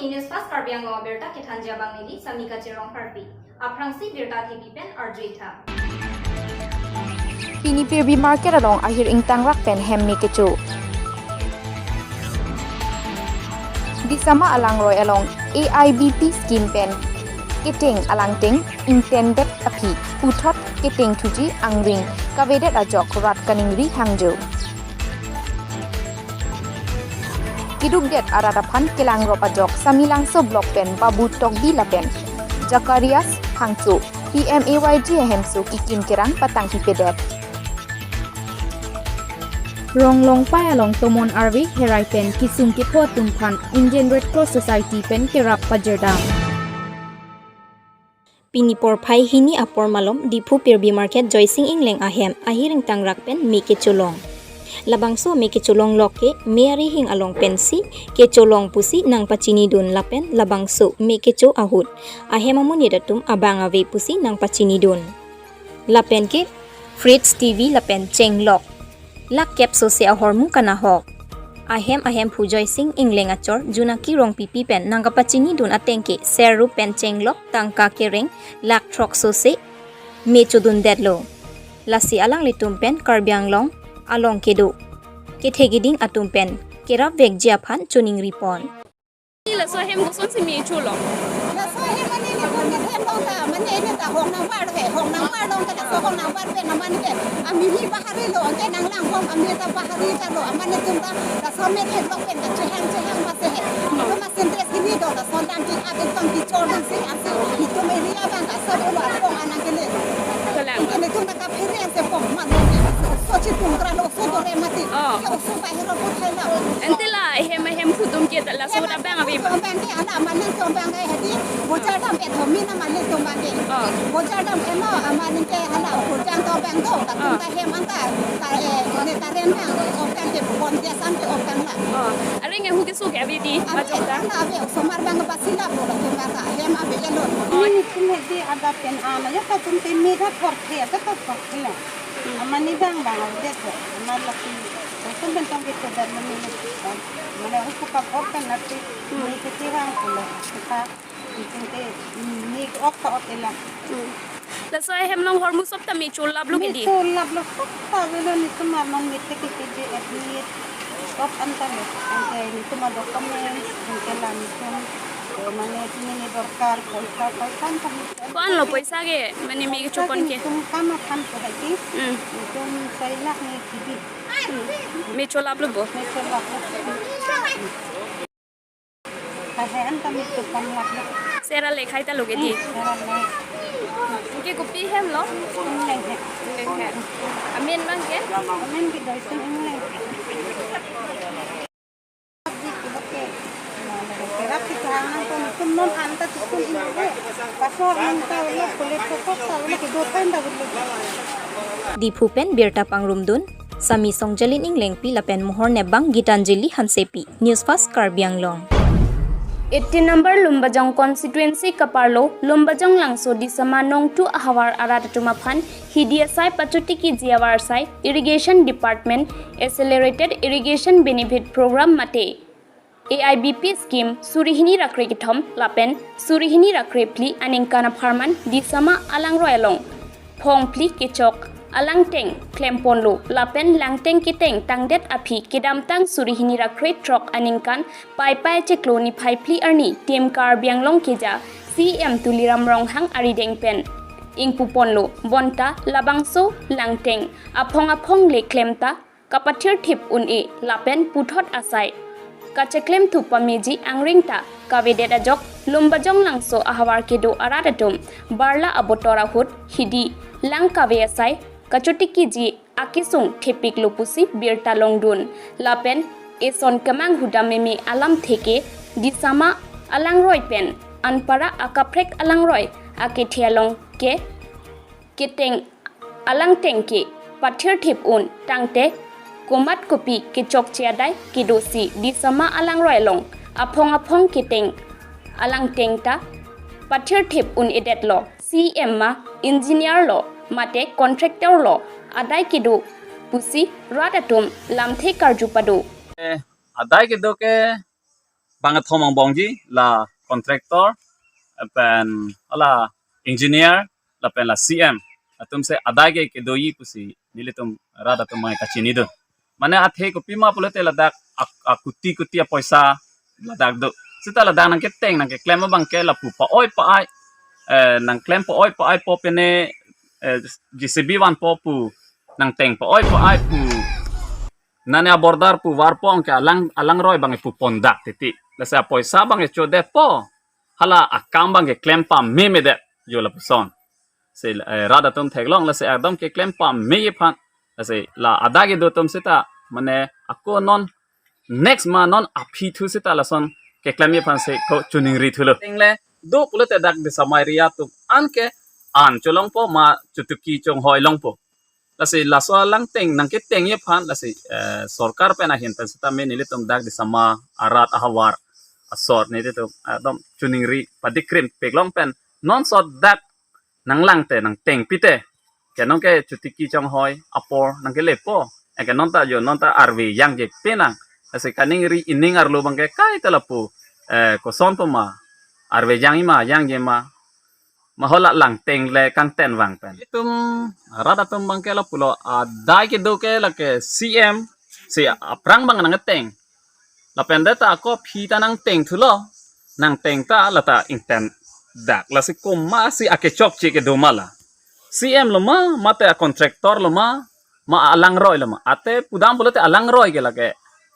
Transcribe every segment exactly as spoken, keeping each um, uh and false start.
News Fast Karbi Anglong abirta kethanji abang neli Samika Cherong Harpi. Aphrangsi birta thepi pen arju-i tha. Pini Pirbi Market along ahir ingtangrak pen hem me kecho. Disama alangroi along A I B P scheme pen keteng alangteng ingtangdet aphi puthot keteng thuji angring kavedet ajok rat kaningri hangjo. Kedukdet arat aphan kelangrop ajok Samelangso Block pen Babu Tokbi lapen Zacharias Phangcho P M A Y G ahemso kekim kerang patangkipedet. Ronglongpai along tomon arve herai pen kesung kepho atum aphan Indian Red Cross Society pen kerap pajirdam. Pini porphai hini apor malom Diphu Pirbi Market Joysing Engleng ahem ahir ingtangrak pen me kecholong. Labangso me kecholong lok ke me arihing along pensi kecholong pusi nangpachinidun lapen labangso me kecho ahut ahem amonit atum abang ave pusi nangpachinidun. Lapen ke fridge, T V lapen chenglok lakh kep sose ahormu kanahok. Ahem ahemphu Joysing Engleng achor Junaki Rongpipi pen nangkapachinidun ateng ke ser rup pen chenglok tangka kereng lakh throk sose me chodundetlo. Lasi alanglitum pen Karbi Anglong along kedo kethe keding atum pen kerapvekji aphan choningripon. Laso ahem kosonsi me cholong? Laso ahem mane nelitum ke hem long ta, mane neta hong nangbar he, hong nangbar long ta, laso hong nangbar pen mane ke, ami hi bahari lo, ke nanglangbom, ami ta bahari ta lo, mane nelitum ta, laso me hem long pen ta chehang chehang masi he. Nelitum ma Sintex hini do, laso dam ki, ake pang ki chor dam si, asi, nelitum area abang ta, sab ulo arpong anang kele. Kalang. Ke nelitum ta kaphere anse pong, mane, so chitung kra lo, so dore mati. Oh. Ke oso bahir lo, ko thai lo. Ante la hem ahemphu atum ke ta laso ta bang ave ba? Bang ke hala mane ke bang ke hadi bojar dam ke thomi na mane ke bang ke. Oh. Bojar dam ke no mane ke hala bojar to bang to ta. Oh. Ta hem anta ta, eh, ne ta ren bang o bang ke bon dia san ke o bang la. Oh. Are nge hu keso ke ave di? Ave, bajok ta? Anta ave, osomar bang ke basi la bo la ke bang ta hem ave ya lo. Oh. Ni kum di ada pen ana ya ta tum te me da thor the ta ta thor the la. Amani bang bang ave de. Amar laki. Kosonpen tong ke to dan mane. Mane aku kapok kan nanti. Hmm. Ni kiti bang pula. Kita. Ni kiti, ni ok ta ok ila. Hmm. Laso ahem along ahormu sop ta me cholaplo ke di? Me cholaplo sop ta avelo, nelitum arnon mete ke K G F ni top anta lo. Ante nelitum a-documents, ante la nelitum, eh, mane chini ni dorkar, poisa, poisa anta nelitum. Ko-an lo poisa ke, mane me kechopon ke? Nelitum kam akam ko hai ke. Hmm. Nelitum sai lakh ni kibi. Me cholaplo bo? Me cholaplo. Hai hai anta me chopon lakh lo. Sera le khai ta lo ke di? Hmm, sera le. Ke kopi hem lo? Engleng he. Engleng he. Amen bang ke? Amen ke Joysing Engleng. Diphu pen birta pangrumdun, Sami Songjalin Englengpi lapen mohor nepbang Gitanjali Hansepi, News Fast Karbi Anglong. Eighteen number Lumbajong constituency kaparlo, Lumbajong Langso Disama Nongtu ahavar arat atum aphan hidi asai pachotiki ji avarsai Irrigation Department Accelerated Irrigation Benefit Program mate A I B P scheme suri hini ra krekethom lapen suri hini ra krephli aningkan apharman Disama alangroi along phongphli kechok alangteng klemponlo lapen langteng keteng tangdet aphi kedamtang suri hini ra krethrok aningkan Paipai chiklo niphai phli arni Team Karbi Anglong keja C E M Tuliram Ronghang arideng pen ingpuponlo, bonta labangso langteng aphong aphong le klemta kapathirthip un-e lapen puthot asai kacheklemthu pameji angring ta kavedet ajok Lumbajong Langso ahavar kedo arat atum barla abotor ahut hidi lang kave asai kachotikiji akesung thepiklo pusi birta longdun lapen eson kemang hudam meme alamthe ke Disama alangroi pen anpara akaprek alangroi akethe along ke keteng alangteng ke pathirthip un tangte komat kopi kechokche adai kedosi Disama alangroi along aphong aphong keteng alangteng ta pathirthip un-edetlo. C E M ma, engineer lo, mate contractor lo, adai kedo pusi rat atum lamthe karju pado. Eh, adai kedo ke bang kethom angbongji, la contractor, pen hala engineer, lapen la C M atum si adai ke kedoji pusi nelitum rat atum bang kachinidun. Mane athe kopima pulote ladak ak-, akuti kuti apoisa ladak do. Seta ladak nangketeng nangkeklem abang ke lapu pa-oi pa-ai, eh, nangklem pa-oi pa-ai po pene, eh, J C B vanpo pu, nangteng pa-oi pa-ai pu, nane aborder pu varpo anke alang, alangroi bang pu pondak titi. Lasi apoisa bang chodetpo, hala akam bang keklem pamemedet jo lapuson. Si, eh, rat atum theklong, lasi ekdom keklem pameji aphan. Lasi la adai kedo atum seta, mane ako non next ma non aphi thu seta lason keklemji aphan si ko choningri thulo. Tengle do pulote dak Disamai area atum anke an cholongpo ma chutuki chonghoi longpo. Lasi laso alangteng nangketengji aphan lasi, eh, sorkar pen ahin pen seta me nelitum dak Disama arat ahavar asor nelitum ekdom choningri padikrim peklong pen non sot dak nanglangte nangteng pite. Ke nonke chutuki chonghoi apor nangkelepo. Eke nonta jo nonta arve jangje penang. Lasi kaningri ining arlo bang ke kaita lapu, eh, koson poma. Arve jangji ma, jangje ma. Ma hala langteng le kangten vang pen. Itum rat atum bang ke lapulo adai kedo ke lake C M si aphrang bang nangteng. Lapen deta ako aphi ta nangteng thulo. Nangteng ta lata ingten dak. Lasi komat si akechokche kedo ma la. C M lo ma, mate a contractor lo ma, ma alangroi lo ma. Ate pudam pulote alangroi ke lake.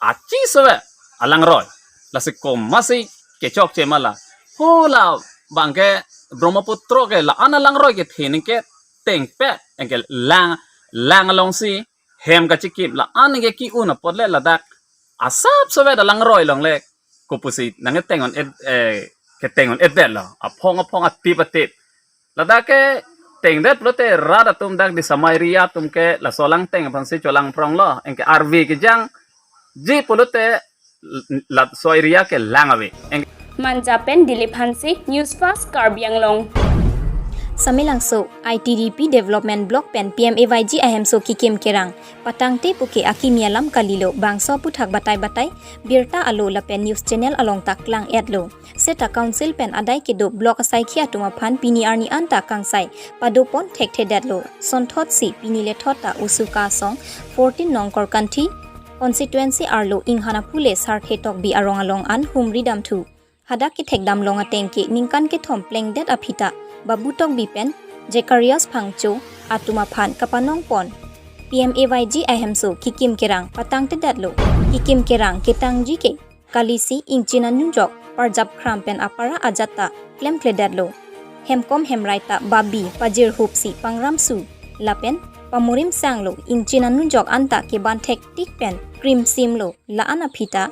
Achi sove alangroi. Lasi komat si kechokche ma la. Ho la bang ke Brahmaputra ke la-an alangroi kethe ningketengpe. Anke lang, lang alongsi hem kachikip la-an ke ki-un apot le ladak asap sove alangroi longle kopusi nangketeng un-et, eh, keteng un-etdetlo. Aphong aphong atip atip. Ladak ketengdet pulote rat atum dak Disamai area atum ke laso alangteng aphan si cholang pronglo. Anke arve kejangji pulote laso area ke lang ave. Anke Manja pen Dilip Hanse, News Fast Karbi Anglong. Samelangso, I T D P Development Block pen P M A Y G ahemso kekim kerang patangte puke akimi alam kalilo, bangso aphuthak batai batai birta alo lapen news channel along ta klang-etlo. Seta council pen adai kedo block asaikhi atum aphan pini arni anta kangsai padopon thekthedetlo. Sonthotsi pini lethot ta Usuka asong fourteen nong Korkanthi constituency arlo Inghan aphule Sarthe Tokbi arong along an humri damthu. Hadak kethekdam long ateng ke ningkan kethom plengdet aphi ta Babu Tokbi pen Zacharias Phangcho atum aphan kapanongpon P M A Y G ahemso kekim kerang patangtedetlo. Kekim kerang ketangji ke kalisi ingchin anunjok parjap khram pen apara ajat ta klemkledetlo. Hemkom hemrai ta babi pajirhupsi pangramsu lapen pamurim sanglo, ingchin anunjok anta keban thektik pen krimsimlo. La-an aphi ta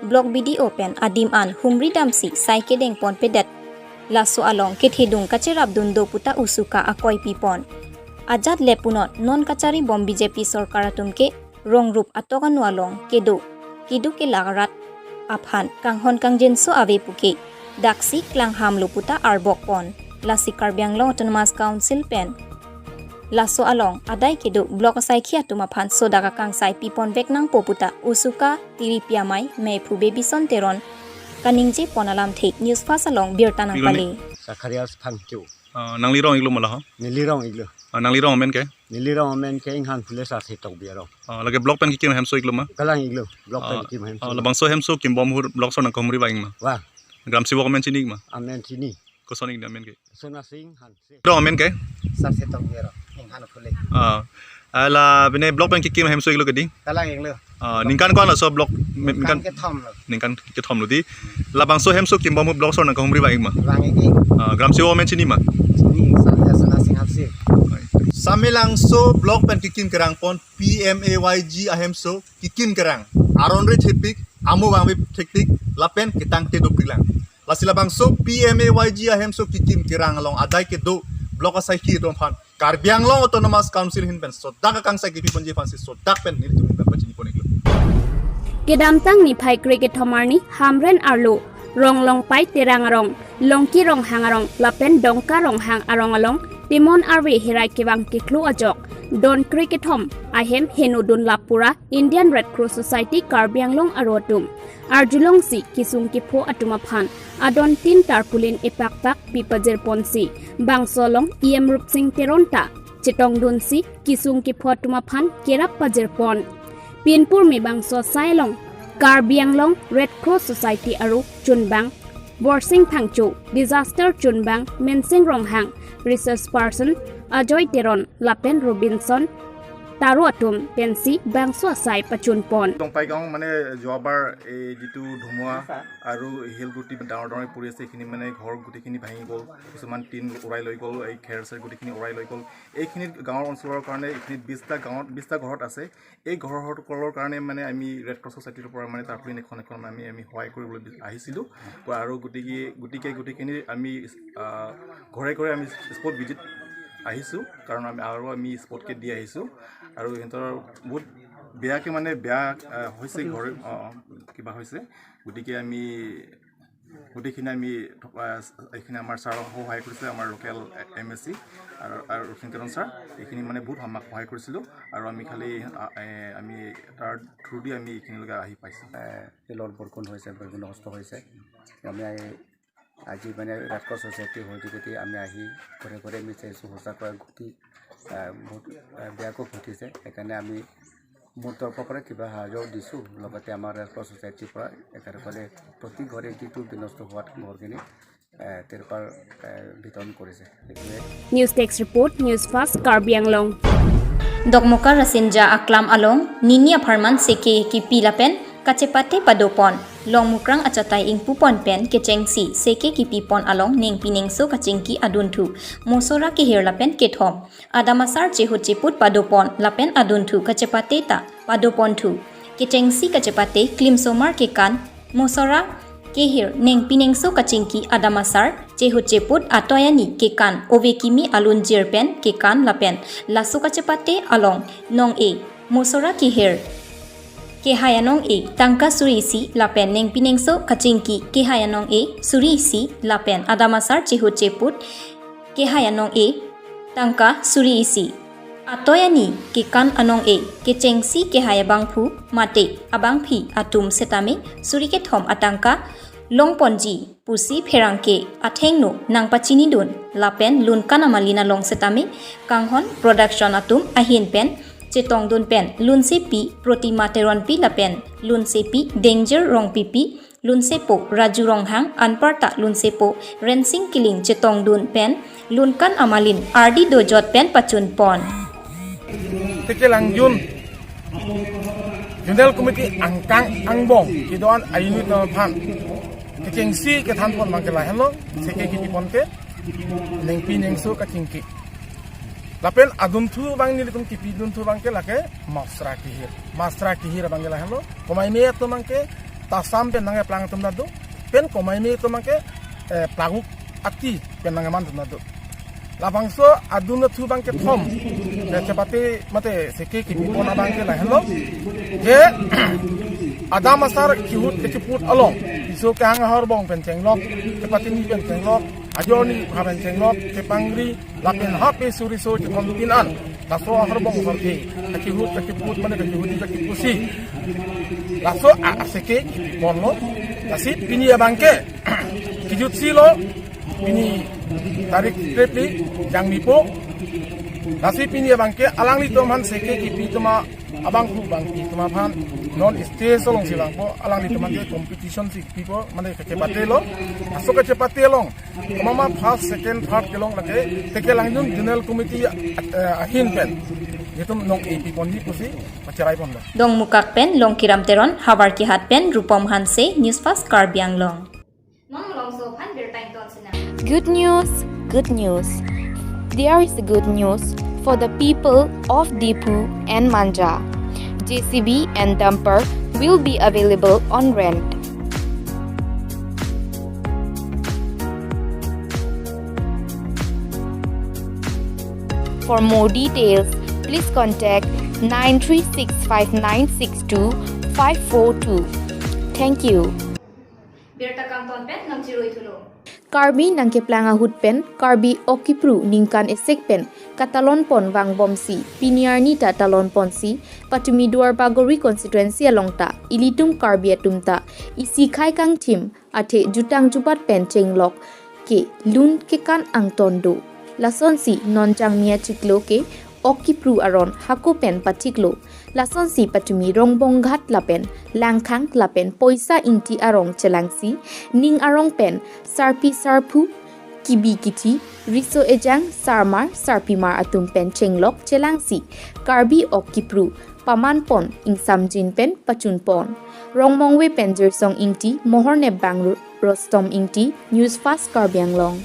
Block B D O pen adim an humri damsi sai kedengponpedet. Laso along kethedung kacherapdun do puta Usuka akoi pipon. Ajat le punon non kacharibom B J P sorkar atum ke rongrup atok anu along kedo, kedo kelak rat aphan kanghon kangjinso ave puke daksi klanghamlo puta arbokpon. Lasi Karbi Anglong Autonomous Council pen laso along adai kedo block asaikhi atum aphan sodak akangsai piponvek nangpo puta Usuka tiripi amei Meiphu Bebison Teron kaningjepon alamthe News Fast along birta nangpale. Zacharias Phangcho. Ah, nangli rong iklo ma la ho? Neli rong iklo. Ah, nangli rong amen ke? Neli rong amen ke Inghan aphule Sarthe Tokbi arong. Ah, lake block pen kekim hemso iklo ma? Kalang iklo. Block pen Ah, kekim hemso. Ah, labangso hemso kimbom ahut block sor nangkahumri vang ma? Wah. Gram Sewok amen chini ma? Amen chini. Koson ik amen ke? Sona Singh Hanse. Rong amen ke? Sarthe Tokbi arong. Inghan aphule. Ah. Ah, la pine block pen kekim hemso iklo ke dei? Kalang iklo. Ah, ningkan ko-an laso block, ningkan Ningkan kethom lo. Ningkan kethom lo dei. Labangso hemso kimbom ahut block sor nangkahumri vang ik ma? Vang ik. Ah, Gram Sewok amen chini ma? Chini, Sarthe Sona Singh Hanse. Samelangso block pen kekim kerang pon P M A Y G ahemso kekim kerang. Aron ri thepik, amo vangve thektik, lapen ketangte dopiklang. Lasi labangso P M A Y G ahemso kekim kerang along adai kedo block asaikhi atum aphan Karbi Anglong Autonomous Council ahin pen sodak akangsai kepiponji aphansi sodak pen nelitum ahin pen pachinipon iklo. Kedamtang niphai krekethom arni Hamren arlo Ronglongpai Terang arong, Longki Ronghang arong lapen Dongka Ronghang arong along Timon arve herai kevang keklo ajok, don kre kethom ahem henodun lapura Indian Red Cross Society Karbi Anglong aro atum arjulongsi kesung kepho atum aphan adon tin tarpaulin epakpak pipajirponsi bangso along E M Rupsing Teron ta chetongdunsi kesung kepho atum aphan kerap pajirpon. Pinpur me bangso asai along Karbi Anglong Red Cross Society aro chunbang Borsing Phangcho, disaster chunbang Mensing Ronghang, resource person Ajoy Teron lapen Robinson Taro atum pensi bangso asai pachunpon. টংপাইগাঁও মানে যোৱাবাৰ এই যিটো ধুমুহা আৰু শিলগুটি ডাঙৰ ডাঙৰ পৰি আছে, এইখিনি মানে ঘৰ গোটেইখিনি ভাঙি গ'ল, কিছুমান টিন উৰাই লৈ গ'ল, এই খেৰ চেৰ গোটেইখিনি উৰাই লৈ গ'ল। এইখিনিত গাঁৱৰ অঞ্চলৰ কাৰণে এইখিনিত বিশটা গাঁৱত বিশটা ঘৰত আছে। এই ঘৰসকলৰ কাৰণে মানে আমি ৰেড ক্ৰছ ছ'চাইটিৰ পৰা মানে টাৰ্পলিন এখন এখন আমি আমি সহায় কৰিবলৈ বি- আহিছিলোঁ। আৰু গতিকে গতিকে গোটেইখিনি আমি আহ, ঘৰে ঘৰে আমি স্পট ভিজিট আহিছোঁ, কাৰণ আমি আৰু আমি স্পটকে দি আহিছোঁ। আৰু সিহঁতৰ বহুত বেয়াকৈ মানে বেয়া আহ, হৈছে ঘৰ, আহ, কিবা হৈছে। গতিকে আমি গোটেইখিনি আমি থকা এইখিনি আমাৰ ছাৰক সহায় কৰিছে, আমাৰ লোকেল এম এ চি আৰু আৰু ৰচুন কেৰণ ছাৰ, এইখিনি মানে বহুত আমাক সহায় কৰিছিলোঁ। আৰু আমি খালি আ, এ, আমি তাৰ থ্ৰুদি আমি এইখিনিলৈকে আহি পাইছোঁ। শিলৰ বৰষুণ হৈছে, বহুত নষ্ট হৈছে। আমি আহি- আজি মানে ৰেড ক্ৰছ ছ'চাইটি হৈ যোগেদি আমি আহি ঘৰে ঘৰে আমি চাইছোঁ, সঁচাকৈ গুটি আহ, বহুত আহ, বেয়াকৈ ঘটিছে। সেইকাৰণে আমি মোৰ তৰফৰ পৰা কিবা সাহায্য দিছোঁ, লগতে আমাৰ ৰেড ক্ৰছ ছ'চাইটিৰ পৰা একেবাৰে প্ৰতি ঘৰে যিটো বিনষ্ট হোৱাত ঘৰখিনি আহ, তিৰপাল আহ, বিতৰণ কৰিছে। সেইটোৱে News Desk Report, News Fast, Karbi Anglong. Dokmoka Rasinja Aklam along nini apharman seke kipi lapen kachepate padopon, longmukrang achatai ingpupon pen kechengsi seke kipipon along nengpi nengso kachingki adunthu mosora kehir lapen kethom, adamasar chehut cheput padopon lapen adunthu kachepate ta padoponthu. Kechengsi kachepate klimsomar kekan mosora kehir nengpi nengso kachingki adamasar chehut cheput atoyani kekan ove kimi alunjir pen kekan lapen laso kachepate along nong-e mosora kehir kehai anong-e tangka suri isi lapen nengpi nengso kachingki kehai anong-e suri isi lapen adamasar chehut cheput kehai anong-e tangka suri isi. Atoyani kekan anong-e kechengsi kehai abangphu mate abangphi atum setame suri kethom atangka longponji pusi pherangke athengno nangpachinidun lapen lunkan amalin along setame kanghon production atum ahin pen chetongdun pen lunsepi Protima Teronpi lapen lunsepi Danger Rongpipi, lunsepo Raju Ronghang anparta lunsepo Rensing Killing chetongdun pen lunkan amalin ardi dojot pen pachunpon. Teke langjun Zonal Committee angkang angbong kedo-an a-unit aphan kechengsi kethanpon abangke lahenlo, seke kipipon ke nengpi nengso kachingki. Lapen adunthu abang nelitum kipi dunthu abangke lake mosora kehir. Mosora kehir abangke lahenlo. Komaime atum abangke tasam pen nangkeplang atum ta do. Pen komaime atum abangke eh, plaguk ati pen nangkeman atum ta do. Labangso adunthu abangke thom, eh, chepate mate seke kipipon abangke lahenlo. Je adamasar chehut kecheput along piso kehang ahorbong pen chenglok, chepateni pen chenglok, ajorni pha pen chenglok, chepangri, lapen hape suri so chethom tin an laso ahorbong ahorke kachehut kacheput mane kachehut kachepusi laso a- aseke kipiponlo. Lasi pini abangke kejutsilo, pini tarik tripli jangmipo. Lasi pini abangke alanglitum aphan seke kipi atum abangphu abangpi atum aphan non stage alongsi vangpo, alanglitum aphan ke competition si kipipo, mane kachepatelo. Laso kachepate along komat ma first, second, third kelong lake teke langjun Zonal Committee eh, ahin pen nelitum nong-e piponji pusi pacheraipon lo. Dongmukak pen Longkiram Teron, Howraghat pen Rupom Hanse, News Fast Karbi Anglong. Non malomso aphan birta ington sinang. Good news, good news. There is a good news for the people of Diphu and Manja. J C B and dumper will be available on rent. For more details, please contact nine three six five nine six two five four two. Thank you. Birta kangton pen nangchiroi thulo. Karbi nangkeplang ahut pen Karbi Ok Kipru ningkan esek pen katalon pon vangbomsi, pini arni ta talon ponsi, patumi Duar Bagori constituency along ta ilitum Karbi atum ta isi khai kangthim athe jutang jubat pen chenglok ke lun kekan angton do. Lasonsi non Jangmi achiklo ke Ok Kipru aron hako pen pathiklo. Lasonsi patumi Rongbong Ghat lapen Langkhang lapen Poisa Ingti arong chelangsi, ning arong pen sarpi sarpo, kibi kithi, riso ejang, sarmar sarpimar atum pen chenglok chelangsi, Karbi Ok Kipru paman pon, ingsamjin pen pachun pon. Rongmongve pen Jirsong Ingti, Mohor Nepbang Ro-, Rostom Ingti, News Fast Karbi Anglong.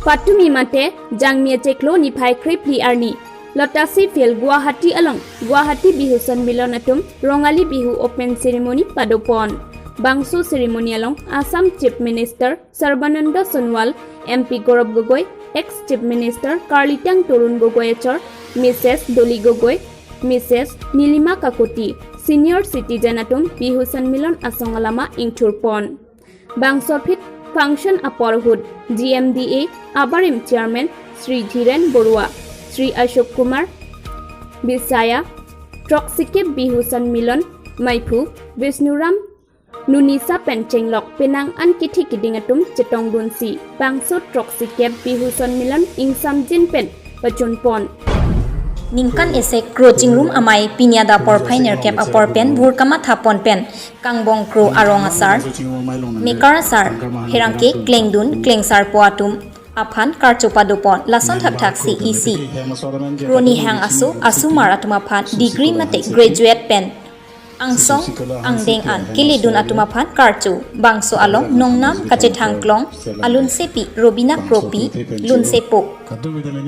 Patumi mate, Jangmi achiklo niphai krephli arni Lotus Field Guwahati along Guwahati Bihu Sonmilon atum Rongali Bihu open ceremony padopon. Bangso ceremony along Assam Chief Minister Sarbananda Sonowal, M P Gaurav Gogoi, ex Chief Minister Karlitang Tarun Gogoi achor, Missus Dolly Gogoi, Missus Nilima Kakuti, senior citizen atum Bihu Sonmilon asong alama ingthurpon. Bangso aphi function apor ahut G M D A abarim chairman Shri Dhiren Barua, Shri Ashok Kumar Bisaya, throksikep Bihu Sonmilon maiphu Vishnuram Nunisa pen chenglok penang an kithi kiding atum chetongdunsi bangso throksikep Bihu Sonmilon ingsamjin pen pachun pon. Ningkan esek kro chingrum amei pini adap porphai nerkep apor pen bhur kamatha pon pen kangbong kro arong asar, mekar asar, pherangke klengdun klengsarpo atum aphan karcho padopon. Lason thakthaksi isi kro nihang aso asomar atum aphan degree mate graduate pen angsong angdeng an keledun atum aphan karcho. Bangso along nongnam kachethang klong alunsepi Robina Kropi, lunsepo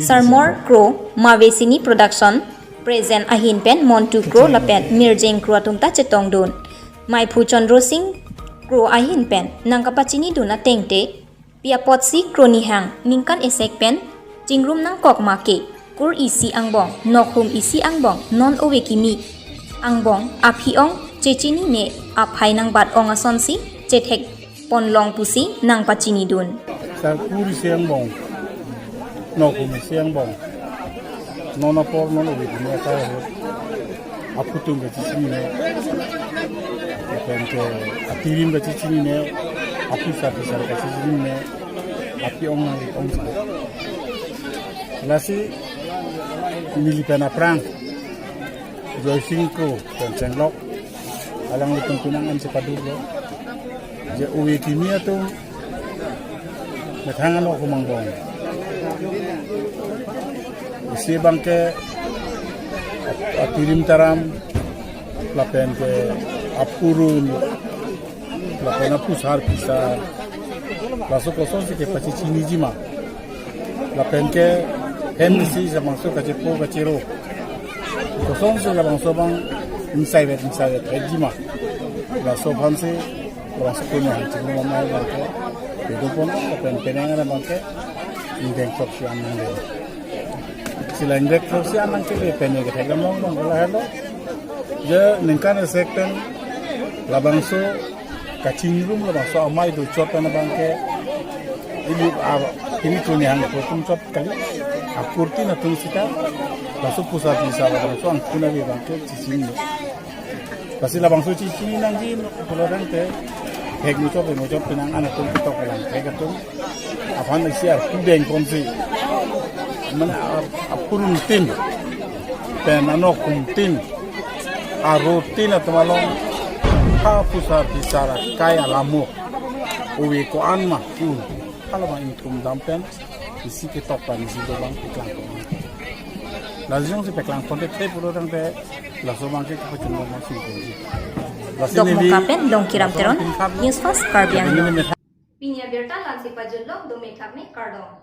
Sarmor Kro, Mavesini Production present ahin pen Montu Kro lapen Mirjeng Kro atum ta chetongdun. Maiphu Chandra Singh Kro ahin pen nangkapachinidun atengte, pi apotsi kro nihang ningkan esek pen chingrum nangkok ma ke, kur isi angbong, nokhum isi angbong, non ove kimi angbong, aphi-ong chechinine, aphai nangbat ong asonsi chethek ponlong pusi nangpachinidun. Sar kur isi angbong, nokhum isi angbong, non apor non ove kimi akai ahut aphuthak kachechinine, lapen ke atirim kachechinine, aphusar phisar kachechinine, aphi-ong nang ong sa. Lasi neli pen aphrang Joysing Kro pen chenglok, alanglitum penang an chepaduklo. Je ove kimi atum methang ano humang bong. Isi abangke atirim taram, lapen ke apurun, lapen aphusar phisar, laso kosonsi kepachechiniji ma, lapen ke hem isi labangso kachepo kachero, kosonsi labangso abang ingsaivet ingsaivet hekji ma, laso aphansi labangso kro nihang chingrum amei abangke pedopon, lapen penang an abangke ingdeng throksi an nangdeng. Si la ingdeng throksi an nangkele pen kethek damlong damlo lahelo. Je ningkan esek pen labangso kachingrum labangso amei dochot pen abangke ili a, ini kro nihang atum chot kali, akurtin atum sita, labangso phusar phisar labangso angkun ave abangke chechini. Lasi labangso chechini nangji pulo tangte, hek muchot hek muchot penang an atum ketok kelang hek atum aphan isi arpu dengponsi, mane a, apuruntin pen anokhumtin, arotin atum along ha phusar phisar akai alamo, ove ko-an ma un, hala ma ingthum dam pen isi ketok pen isi dobang peklang pon. Lasi jongsi peklang ponte the pulo tangte laso abangke kepachun ma singkong. Lasi neli Dokmoka pen Dongkiram Teron, News Fast Karbi Anglong. Pini abirta la-ansi pajutlo, dome thame kardom.